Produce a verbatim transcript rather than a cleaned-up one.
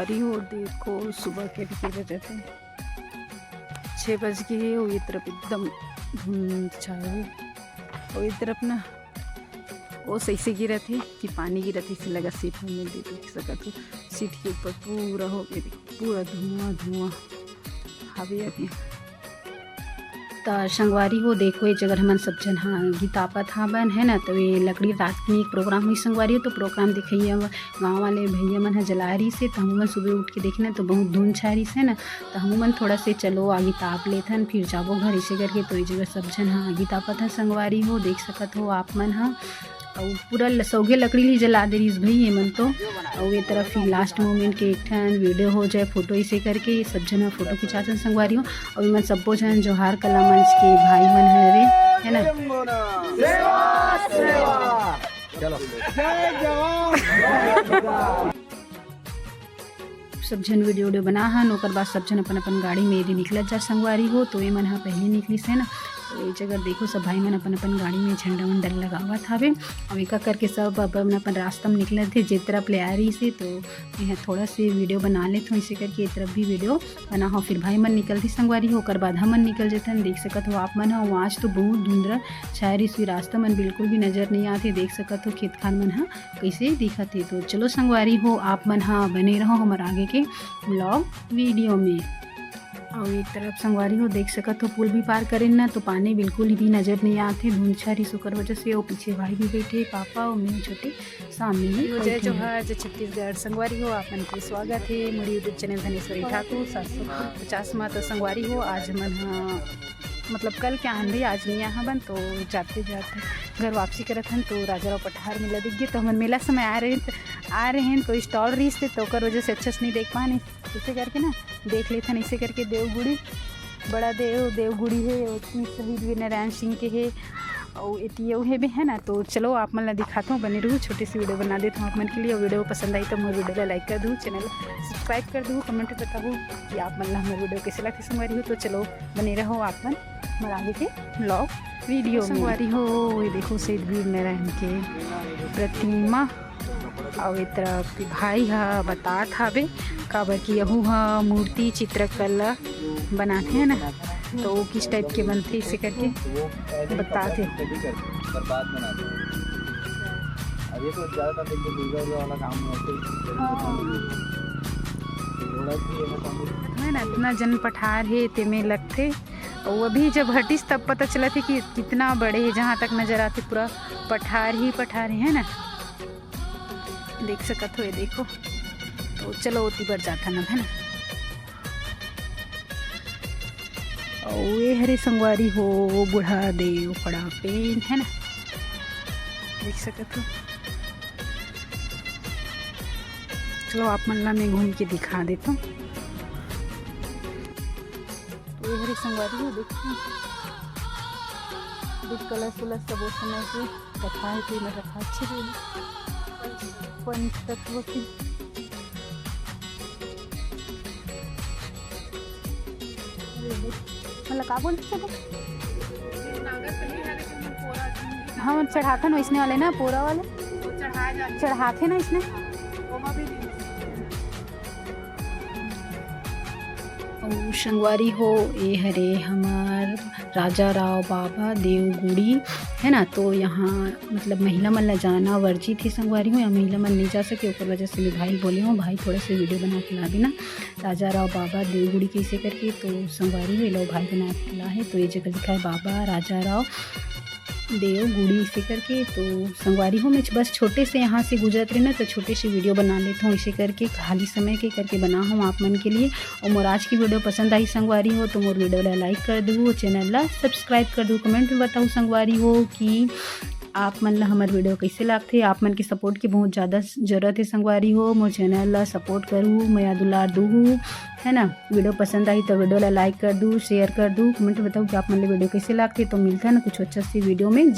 दी हो, देखो सुबह के भी गिरे रहते हैं, छः बज गए हे, और ये तरफ एकदम धुंध छाए हुए, और ये तरफ ना वो सही से गिरत हे कि पानी गिरत हे, इसे लगा सीट में दे देख सकत हो, सीट के ऊपर पूरा हो गया, देखो पूरा धुआं धुआं हावे अभी। त संगवारी हो, देखो, ये जगह हमन सब झन हा गीत आपत हावन, है ना। तो ये लकड़ी रात में एक प्रोग्राम हुई संगवारी हो, तो प्रोग्राम दिखाइए गाँव वाले भैया मन ह जला रही से, तो हमू मन सुबह उठ के देखना तो बहुत धुंध छा रही से ना, तो हमू मन थोड़ा से चलो आगी ताप लेथन, फिर जाबो घर, इसे करके। तो ये जगह सब झन हा आगी तापत ह संगवारी हो, देख सकत हो आप मन हा। अउ पूरा ल-, सौगे लकड़ी ही जला दे रहीस भाई ये मन तो। अउ ये तरफ फिर लास्ट मोमेंट के एक ठन वीडियो हो जाए, फोटो इसे करके सब झन ह फोटो खिंचाथन संगवारी हो। अउ ये मन सब्बो झन जोहार कला मंच के भाई मन हरे, है ना। सेवा, सेवा। चलो। जय जवान। सब झन वीडियो वीडियो बना हन, ओकर बाद सब झन अपन अपन गाड़ी में यदि निकलत जा संगवारी हो। तो ये मन ह पहले निकलिस है ना, तो ये जगह देखो सब भाई मन अपन अपन गाड़ी में झंडा वंडा लगावत हावे। अब एका करके सब अपन अपन रास्ता में निकलत हे, जे तरफ ले आ रही से। तो मैं थोड़ा से वीडियो बना लेत हूँ, इसे करके ये तरफ भी वीडियो बना हो। फिर भाई मन निकलती संगवारी हो, ओकर बाद हमन निकल जतन। देख सकत हो आप मन हो, आज तो बहुत धुंधला छाया रही, रास्ता मन बिल्कुल भी नजर नहीं आते। देख सकत हो खेत खार मन ह कैसे दिखत हे। तो चलो संगवारी हो, आप मन हा बने रहो हमर आगे के ब्लॉग वीडियो में। और एक तरफ संगवारी हो देख सकत हो, पुल भी पार करेन ना, तो पानी बिल्कुल भी नजर नहीं आत हे, धुंध छा रही ओकर वजह से। और पीछे भाई भी बैठे, पापा और मैं छोटे सामने में हो। जय बैठे हैं। जोहार, जय छत्तीसगढ़। संगवारी हो, आप मन के स्वागत है मोर YouTube चैनल धनेश्वरी ठाकुर सात सौ पचास मा। तो संगवारी हो, आज मन हा मतलब कल क्या हन भाई, आज नहीं आहा बन, तो जाते जाते घर वापसी करत हन, तो राजा राव पठार मेला दिख गए। तो हमन मेला समय आ रहे हैं, तो आ रहे हैं, तो स्टॉल रहीस थे, तो ओकर वजह से अच्छा से नहीं देख पान, इसे करके ना देख लेथन। इसे करके देवगुड़ी, बड़ा देव देवगुड़ी है, ओतनी शहीद वीर नारायण सिंह के है, और एती अउ है भी है ना। तो चलो आप मन ला दिखाता हूँ, बने रहू, छोटे से वीडियो बना देता हूँ आप मन के लिए। वीडियो पसंद आई तो मोर वीडियो ला लाइक कर दू, चैनल सब्सक्राइब कर दू, कमेंट में बताओ कि आप मन ला हमर वीडियो कैसे लगथे संगवारी हो। तो चलो बने रहो आप मन मोर आगे के ब्लॉग वीडियो में। संगवारी हो, ये देखो शहीद वीर नारायण के प्रतिमा, और ये तरफ भाई हा बतात हावे, काबर कि यहू हा मूर्ति चित्रकला बनाथे ना, तो वो किस टाइप के बनथे इसे करके बतात हे। अब ये तो ज़्यादातर देखिए दुर्गा उर्गा वाला काम होते हैं। है ना, इतना जन पठार है तेमे लगथे। और वो अभी जब हटिस तब पता चला थी कि कितना बड़े है, जहाँ तक नजर आते पूरा पठार ही पठार है, है ना। देख सकत हो, ये देखो। तो चलो ओती बर जाथन अब, है ना। और ये हरे संगवारी हो, वो बूढ़ा देव पड़ा पेन, है ना, देख सकत हो। चलो आप मन ला मैं घूम के दिखा देता हूँ। तो ये हरे संगवारी हो, देखो, देख कलश उलश सब उस समय के रखा है, तो मैं रखा अच्छे से पंच तत्व की। मतलब का बोलते सब? हाँ, चढ़ाथन वैसने वाले ना, पोरा वाले चढ़ाथे ना इसने। अउ संगवारी हो, ए हरे हमर राजा राव बाबा देवगुड़ी, है ना। तो यहाँ मतलब महिला मन ला जाना वर्जित हे संगवारी हो, या महिला मन नहीं जा सके, ओकर वजह से मैं भाई बोले हूँ, भाई थोड़ा से वीडियो बना के ला देना, राजा राव बाबा देवगुड़ी कैसे करके। तो संगवारी हो, ये लो भाई बना के ला है। तो ये जगह लिखा है बाबा राजा राव देवगुड़ी इसे करके। तो संगवारी हो, मैं बस छोटे से यहाँ से गुजरत रहे ना, तो छोटे से वीडियो बना लेता हूँ इसे करके, खाली समय के करके बना हूँ आप मन के लिए। और मोर आज की वीडियो पसंद आई संगवारी हो, तो मोर वीडियो ला लाइक कर दू, चैनल ला सब्सक्राइब कर दू, कमेंट में बताऊ संगवारी हो कि आप मन ला हमर वीडियो कैसे लागथे। आप मन के सपोर्ट के बहुत ज़्यादा जरूरत है संगवारी हो, मोर चैनल ला सपोर्ट करू, मया दुलार दू, है ना। वीडियो पसंद आई तो वीडियो ला लाइक कर दू, शेयर कर दू, कमेंट में बताऊ कि आप मन ला वीडियो कैसे लागथे। तो मिलता है ना कुछ अच्छा सी वीडियो में।